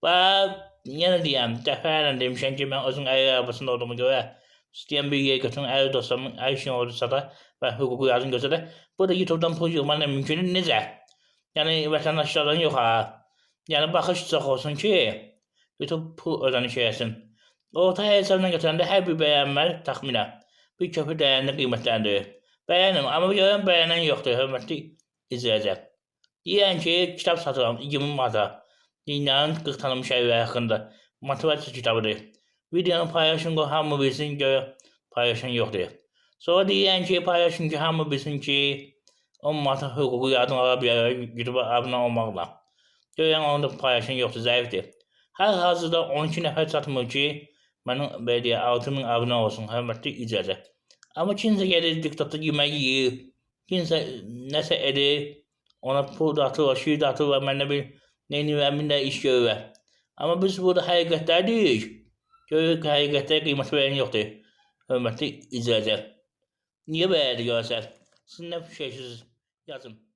Və yenə deyəm, dəfələrlə demişəm ki, mən özüm əri arabasında olduğuma görə istəyən bir yer götürün, əri dostlarımın hər şeyin olursa da və hüquqi yardım göstərir. Burada YouTube-dan pul yığmaq nə mümkündür? Necə? Yəni vətəndaşlardan yox ha. Yəni baxış çox olsun ki, YouTube pul ödəniş eləsin. Orta hesabla götürəndə hər bir bəyənmə təxminən bir köpü dəyərini qiymətləndirir. Bəyənim, amma görən bəyənən yoxdur, hörmətli izləyicilər. Deyirəm ki, kitab satıram 20 manata. Dünyanın 40 tanınmış ərləri haqqında motivasiya kitabıdır. Videonu paylaşın, qoy hamı bilsin, görə paylaşan yoxdur. Sonra deyirəm ki, paylaşın ki, hamı bilsin ki, 10 manata hüquqi yardım ala bilər YouTube-a abunə olmaqla. Görən onu da paylaşan yoxdur, zəifdir. Hal-hazırda 12 nəfər çatmır ki, mənim belə deyək, 6000 abunə olsun, hörmətli izləyicilər. Amma kimsə gedir TikTokda yemək yeyir, kimsə nəsə edir, ona pul da atırlar, şey də atırlar, məndə bir neynirlər, bir də iş görürlər. Amma biz burada həqiqətlər deyirik. Görürük ki, həqiqətlərə qiymət verən yoxdur. Hörmətli izləyicilər. Niyə belədir görürsən? Siz nə fikirləşirsiniz? Yazın.